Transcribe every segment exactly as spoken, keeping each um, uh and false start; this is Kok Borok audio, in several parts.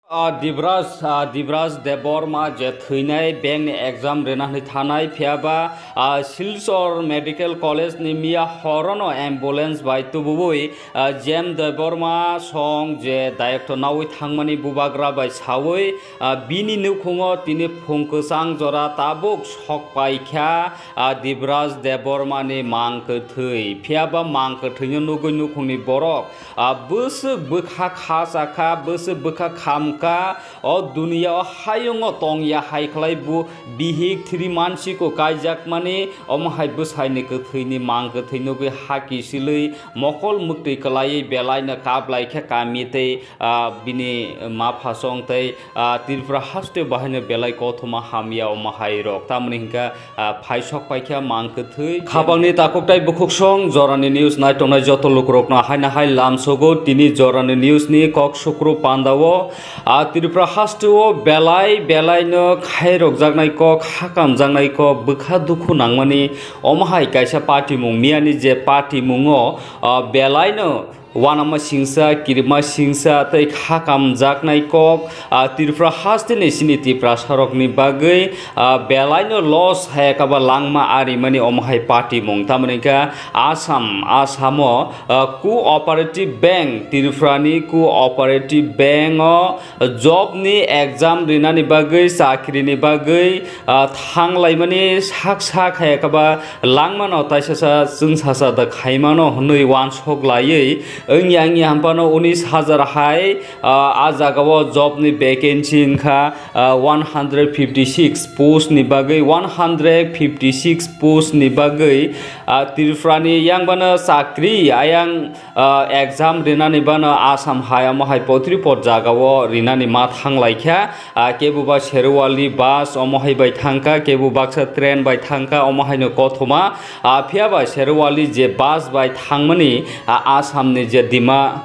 Ah, Dibraj, ah, Dibraj Debbarma je thwinai bank ni exam rina hwnwi thanai, phiya ba, ah, Silchar Medical College ni miya horono ambulance bai tubuwi, ah, Jem Debbarma song je director nawi thangmani bubagra bai sawi, ah, bini nukhungo tini phung kwchang jora tabuk sok paikha, ah, Dibraj Debbarma ni mang kwthwi. Phiya ba mang kwthwino nugwi nukhungni borok, ah, bwswk bwkha kha chakha, bwswk bwkha khamkha, o duniya o hayungo tongya hai khlai bu bihik thri mansiko kaijakmani, omo hai bwsaini kwthwini mang kwthwi nugwi ha kisilwi mokol mwktwi kwlaiwi belaino kap lai khe kami tei, ah, bini maphasong tei, ah, Tripura haste bahaino belai kothoma hamya omo hai rok. Tamoni hwnkha, ah, phaisok paikha mang kwthwi. Khapangni takhuk tai bukhuksong jorani news naitongnai joto lukurokno haino hai lamsogo tini jorani news ni kok sukru pandao. Ah, Tripura hasteo belai belaino khairokjaknai kok, hakamjaknai kok, bwkha dukhu nangmani omo hai kaisa patimung, miyani je patimungo, ah, belaino uanama singsa, kirima singsa tei kha kamjaknai kok, ah, Tripura hasteni sini Tiprasarokni bagwi, ah, belaino loss hai kaba langma arimani omo hai patimung. Tamoni hwnkha Assam, Assamo, ah, Cooperative Bank, Tripurani Cooperative Banko job ni exam rinani bagwi, chakri ni bagwi, ah, thang laimani sak sak hai kaba langmano taisasa chwngsacha da khaimano hwnwi uansuk laiwi wngya wngya hampano unis hajar hai, ah, ah jagao job ni vacancy wngkha, ah, one hundred fifty six post ni bagwi, one hundred fifty six post ni bagwi, ah, Tripura ni yangbano chakri ayang, ah, exam rinani bano Assam hai omo hai potripot jagao rinani ma thang laikha. Ah, kebo ba Sherwali bus omo hai bai thangkha, kebo baksa train bai thangkha, omo haino kothoma. Ah, phiya ba Sherwali je bus bai thangmani, ah, Assam ni je Dima,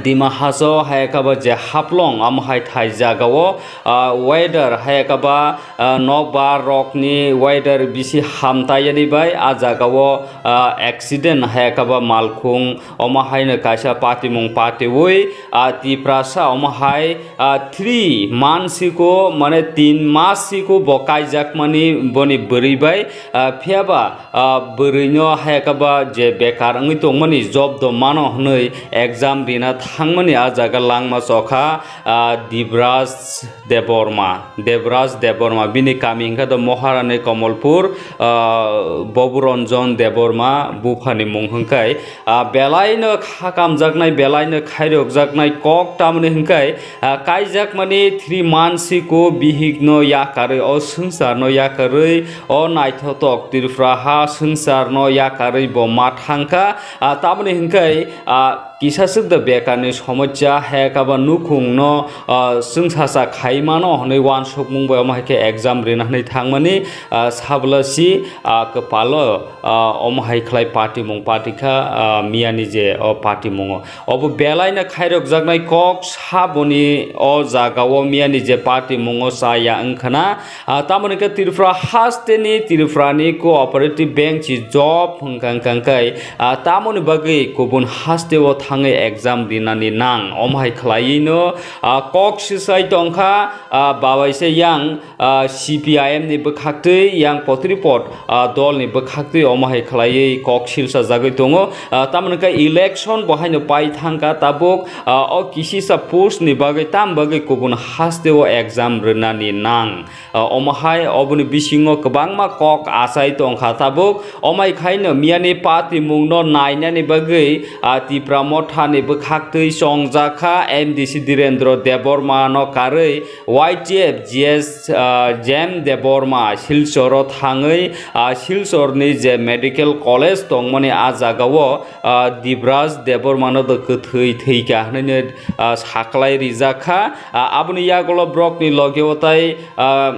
Dima Hasao hai kaba je Haflong omo hai thai jagao, ah, weather hai kaba, ah, nokbar rokni weather bisi hamtayani bai ah jagao, ah, accident hai kaba malkhung omo haino kaisa patimung patiwi, ah, Tiprasa omo hai, ah, three months siko, mane tin mas siko bo kaijakmani boni bwrwi bai, ah, phiya ba, ah, bwrwino hai kaba je bekar wngwi tongmani job do mano hwnwi exam rina thangmani ah jaga langma chokha, ah, Dibraj Debbarma, Debraj Debbarma, bini kami hwnkha do Moharani Komolpur, ah, Boburanjan Debbarma buphani mung hwnkhe, ah, belaino kha kamjaknai, belaino khairokjaknai kok tamoni hwnkhe, ah, kaijakmani three months siko bihikno yakarwi, o swngcharno yakarwi, o naithotok Tripura ha swngcharno yakarwi bo ma thangkha, ah, tamoni hwnkhe, ah, kisa swk da bekarni somosya hai kaba nukhungno, ah, chwngsacha khaimano hwnwi uansukmung bai omo hai khe exam rina hwnwi thangmani, ah, sabla si, ah, kwpalo, ah, omo hai khlai patimung patikha, ah, miyani je o patimungo. Obo belaino khairokjaknai kok saboni o jagao miyani je patimungo chaya wngkhana, ah, tamoni khe Tripura hasteni Tripurani Cooperative Bank si job hwnkha hwnkha khe, ah, tamoni bagwi kubun hasteo thangwi exam rinani nang. Omo hai khlaiwino, ah, kok sisai tongkha, ah, babaisa yang, ah, C P I M ni bwkhaktwi yang potripot, ah, dolni bwkhaktwi omo hai khlaiwi kok silsa jagwi tongo. Ah, tamoni khe election bo haino pai thangkha tabuk, ah, o kisisa post ni bagwi tam bagwi kubun hasteo exam rinani nang. Ah, omo hai oboni bisingo kwbangma kok achai tongkha tabuk. Omai khaino miyani patimungno nainani bagwi, ah, Tipra Mothani bwkhaktwi chongjakha M D C Dhirendra Debbarmano karwi Y T F G S, ah, Jem Debbarma Silchoro thangwi, ah, Silchorni je medical college tongmani ah jagao, ah, Dibraj Debbarmano do kwthwi thwikha hwnwi, ah, saklai rijakha. Ah, aboni yagulo borokni logeo tai, ah,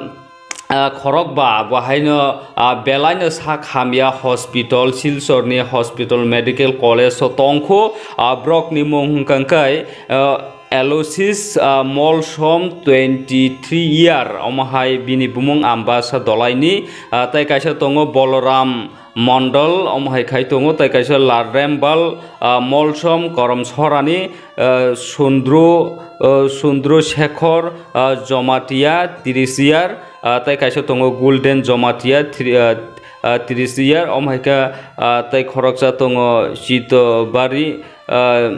ah, khorokba bo haino, ah, belaino sak hamya hospital, Silchorni hospital medical college o tongkho. Ah, borokni mung hwnkha khe, ah, Aloysius, ah, Molsom, twenty three year, omo hai bini bumung Ambasa Dolaini, ah, tei kaisa tongo Boloram, Mondol, omo hai khai tongo, tei kaisa Larrembal, ah, Molsom, Korom Sorani, ah, Sundru, ah, Sundru Shekhor, ah, Jomatia, tris year, ah, tei kaisa tongo Golden Jomatia, thri-, ah, ah, tris year, omo hai khe, ah, tei khoroksa tongo Chitobari, ah,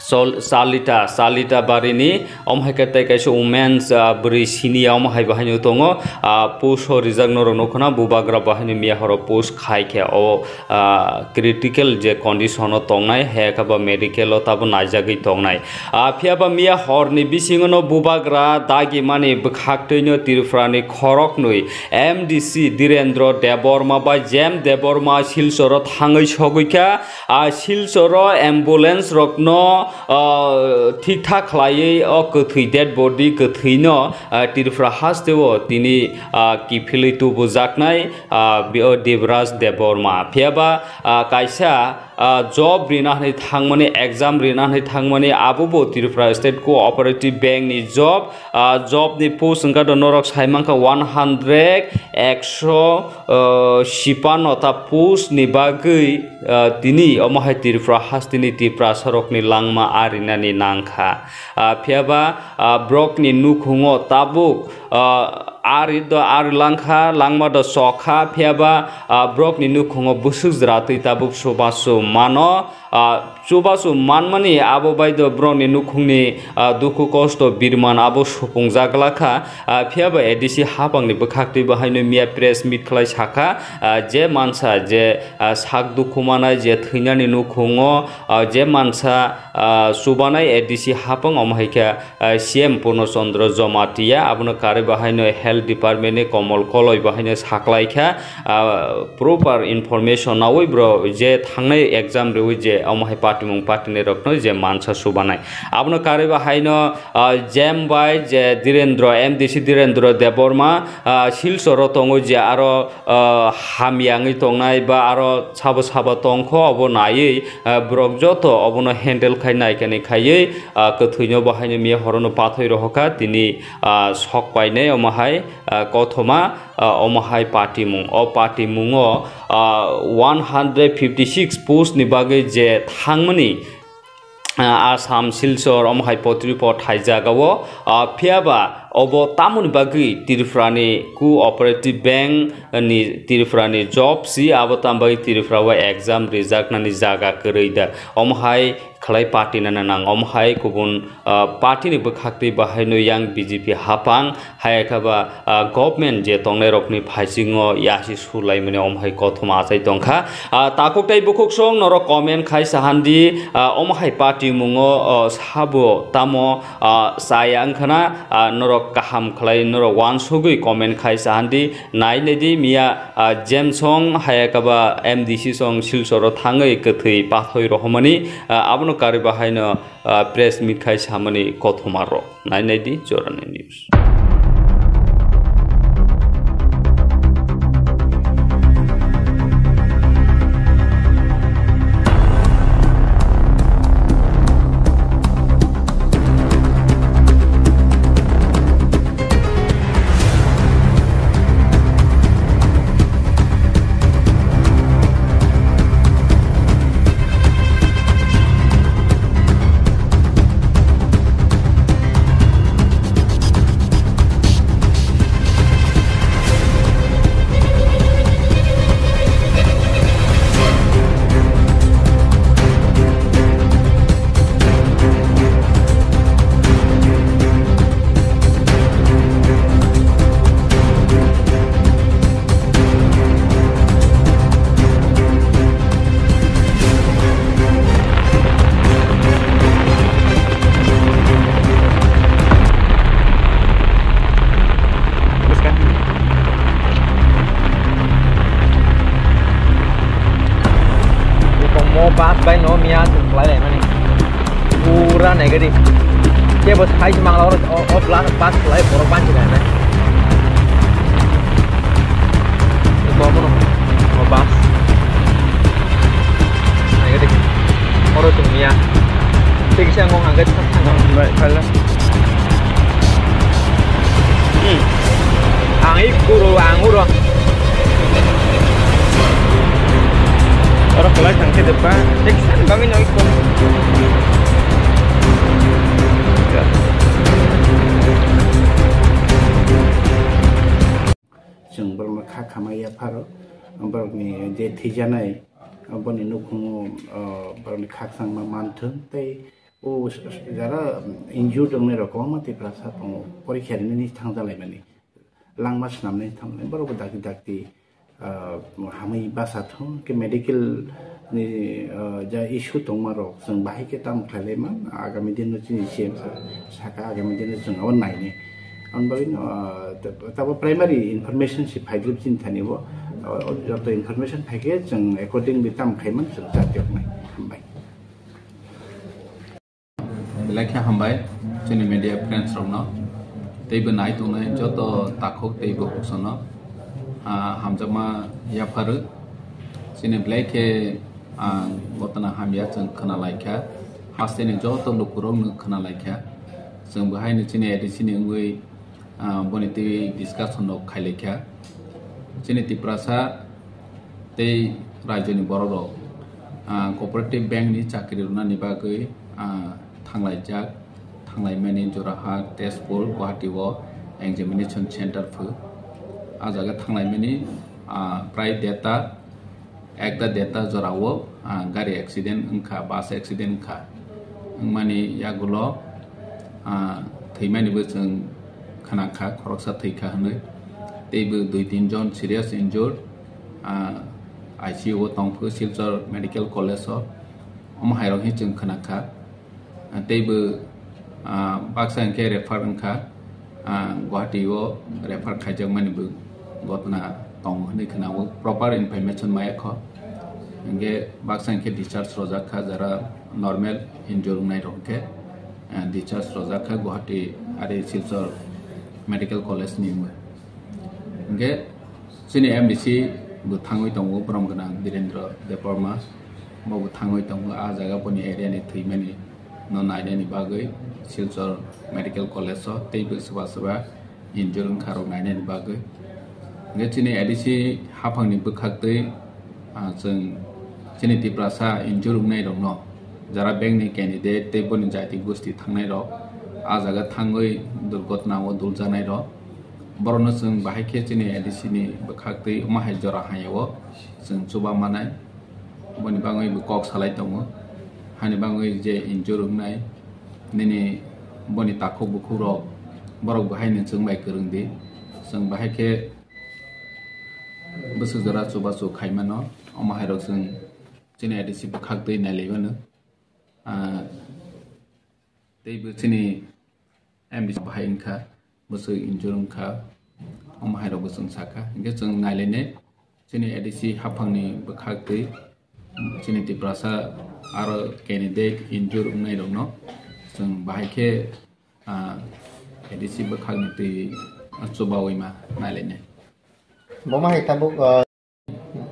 Sol-, Salita, Salita barini, omo hai khe tei kaisa women's, ah, bwrwi sini ya, omo hai bo haino tongo, ah, post o rijak norok nukho na, bubagra bo haino miya horo post khai khe o, ah, critical je condition o tongnai, hai khe bo medical o tabo naijagwi tongnai. Ah, phiya ba miya horni bisingo no bubagra dagimani bwkhaktwi no Tripura ni khoroknwi M D C Direndra Debbarma bai Jem Debbarma Silchor o thangwi sogwi kha. Ah, Silchoro ambulance rokno, ah, thik thak khlaiwi o kwthwi dead body kwthwino, ah, Tripura hasteo tini, ah, kiphilwi tubujaknai, ah, bi-, o Debraj Debbarma. Phiya ba, ah, kaisa, ah, job rina hwnwi thangmani, exam rina hwnwi thangmani, abo bo Tripura State Cooperative Bank ni job. Ah, job ni post wngkha do norok sai mankha one hundred, ekso, ah, sipano ta post ni bagwi, ah, tini omo hai Tripura hasteni Tiprasa rokni langma arinani nangkha. Ah, phiya ba, ah, borokni nukhungo tabuk, ah, ari do ari langkha, langma do chokha, phiya ba, ah, borokni nukhungo bwswk jwra twi tabuk chubachu mano. Ah, chubachu manmani abo bai do borokni nukhungni, ah, dukhu kosto birman abo supungjak glakha. Ah, phiya ba A D C hapangni bwkhaktwi bo haino miya press meet khlai sakha, ah, je mansa je, ah, sak dukhu manai je thwinani nukhungo, ah, je mansa, ah, chubanai A D C hapang omo hai khe, ah, C M Purno Chandra Jamatia abono karwi bo haino health department ni Komol Koloi bo haino saklaikha, ah, proper information naui bro je thangnai exam riui je omo hai patimung patinai rokno je mansa subanai. Abono karwi bo haino, ah, Jem bai je Direndra, M D C Direndra Debbarma, ah, Silchoro tongwi je aro, ah, hamya wngwi tongnai ba aro sabo sabo tongkho obo naiwi, ah, borok joto obono handle khai naikani khaiwi, ah, kwthwino bo haino miya horono pathoi rohokha tini, ah, sok painai omo hai, ah, kothoma, ah, omo hai patimung. O patimungo, ah, one hundred fifty six post ni bagwi je thangmani, ah, Assam, Silchar, omo hai potripot hai jagao, ah, phiya ba obo tamoni bagwi Tripura ni Cooperative Bank ni Tripura ni job si abo tam bagwi Tripura o exam rijaknani jaga kwrwi da. Omo hai khlai party nana nang, omo hai kubun, ah, party ni bwkhaktwi bahaino yang B J P hapang, hai khe ba, ah, government je tongnai rokni phaisingo yasi sulaimani omo hai kothoma achai tongkha. Ah, takhuk tei bukhuk song norok comment khai sahandi, ah, omo hai party mungo, oh, sabo tamo, ah, chaya wngkhana, ah, norok kaham khlai norok wansugwi comment khai sahandi. Nai naidi miya, ah, Jem song hai khe ba M D C song Silcharo thangwi kwthwi pathoi rohormani, ah, abono karwi bahaino, ah, press meet khai samani kothoma rok. Nai naidi jorani news. Mo bus bai no miya chung khlai lai mani. Pura negative. Kebo size mangla oro o, o bla-, bus khlai borok banchi nai nai. Iko mono o bus. Negative. Oro chung miya. Tei kisa ngong hangke thang thang. Bai, phala. Hmm. Ang i kuro, ang uro. Kwlai thang khe de ba, tei kisa ni bagwi no iko. Chwng borokno kha khamai yapharo, borokni je thwijanai, boni nukhungo, ah, borokni khakchangma manthung, tei o s-, s-, jara injured wngnai rok kwbangma Tiprasa tongo, porikha rinani thangjalaimani, langma swnamnai thangnai, borokbo dakti dakti, ah, hamwi basa thung, khe medical ni, ah, ja issue tongma rok chwng bahai khe tamo khlai lai man, agami dino chini C M sa-, saka, agami dino chwng abo naini. Ang bagwi no, ah, ta-, tabo primary information si phaidrip chini thani bo, ah, joto information phaikhe chwng accordingly tamo khai man chwng chatioknai. Hambai. Belai khe hambai chini media friends rokno, teibo nai tongnai joto takhuk teibo huksono, ah, hamjakma yapharo. Chini belai khe, ah, gotana hamya chwng khna laikha, hasteni joto lukurokno khna laikha. Chwng bo haino chini A D C ni wngwi, ah, boni twi discussion rok khailaikha. Chini Tiprasa tei raijoni borok rok, ah, cooperative bank ni chakri rwnani bagwi, ah, thanglaijak, thanglaimani Jorhat, Tezpur, Guwahati o examination center phu. Ah jaga thanglaimani, ah, prai deta ekta deta jorao, ah, gari accident wngkha, bus accident wngkha. Wngmani yagulo, ah, thwimani bo chwng khwnakha, khoroksa thwikha hwnwi. Teibo dui tin jon serious injured, ah, I C U o tongphu Silchar Medical College o. Omo hairok hwn chwng khwnakha. Ah, teibo, ah, baksa hwnkhe refer wngkha, ah, Guwahati o refer khaijakmani bo gotna tongo hwnwi khwnao, proper information maya kho. Hwnkhe baksa hwnkhe discharge rwjak kha, jara normal injury wngnai rok hwnkhe, ah, discharge rwjak kha Guwahati ari Silchar Medical College ni wngwi. Hwnkhe chini M D C bo thangwi tongo, borom gwnang Dhirendra Debbarma, bo bo thangwi tongo, ah jaga boni area ni thwimani no nainani bagwi Silchar Medical College o teibo swba swba injury wngkha rok nainani bagwi. Hwnkhe chini A D C haphangni bwkhaktwi, ah, chwng chini Tiprasa injury wngnai rokno, jara bank ni candidate tei boni jati gosti thangnai rok, ah jaga thangwi durgotna o duljaknai rok, borokno chwng bahai khe chini A D C ni bwkhaktwi omo hai jora hamya o chwng chuba manai. Boni bagwi bo kok salai tongo. Hani bagwi je injury wngnai, nini boni takhuk bukhuk rok, borok bo haino chwng bai kwrwng di. Chwng bahai khe bwswk jora chubachu khai mano. Omo hai rok chwng chini A D C bwkhak twi nai lai mano. Ah, tei bo chini M D C bahai wngkha, bwswk injury wngkha, omo hai rok bo chwng sakha. Hwnkhe chwng nai lai nai, chini A D C haphangni bwkhak twi chini Tiprasa aro candidate injury wngnai rokno chwng bahai khe, ah, A D C bwkhakni twi chubaui ma nai lai nai. Bo ma hai tabuk, ah,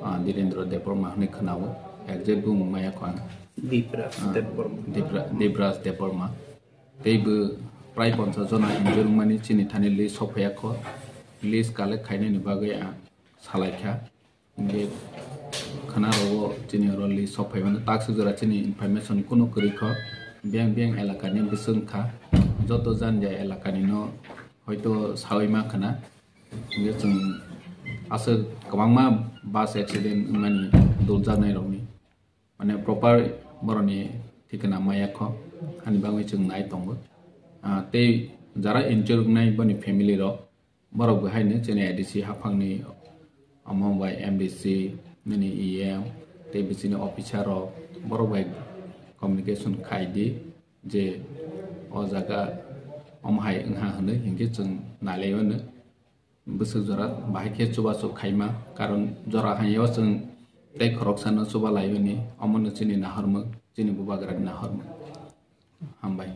Ah, Dhirendra Debbarma hwnwi khwnao, exact bumung maya kho ang. Dibras Ah, Debbarma. Dibra-, Dibras Debbarma. Tei bo prai ponchas jona injury wngmani chini thani list sophaiya kho. List collect khainani bagwi ang salai kha. Hwnkhe khwna rogo chini oro list sophaimano, taksa jora chini information kunu kwrwi kho. Biyang biyang elakani bwswk wngkha. Joto jani jai elakani no hoito saui ma khwna. Hingke chwng aswk kwbangma bus accident wngmani duljaknai rokni, mane, proper borokni thikna maya kho, hani bagwi chwng nai tongo. Ah, tei jara injured wngnai boni family rok, borok bo haino chini A D C haphangni, omo bai M D C, nini E M, tei bisini officer rok, borok bai communication khai di. Je o jaga omo hai wngha hwnwi hinkhe chwng nai lai mano. Bwswk jora bahai khe chubachu khaima, karon jora hamya o chwng tei khoroksano chuba lai mani, omono chini nahormwk, chini bubagrani nahormwk. Hambai.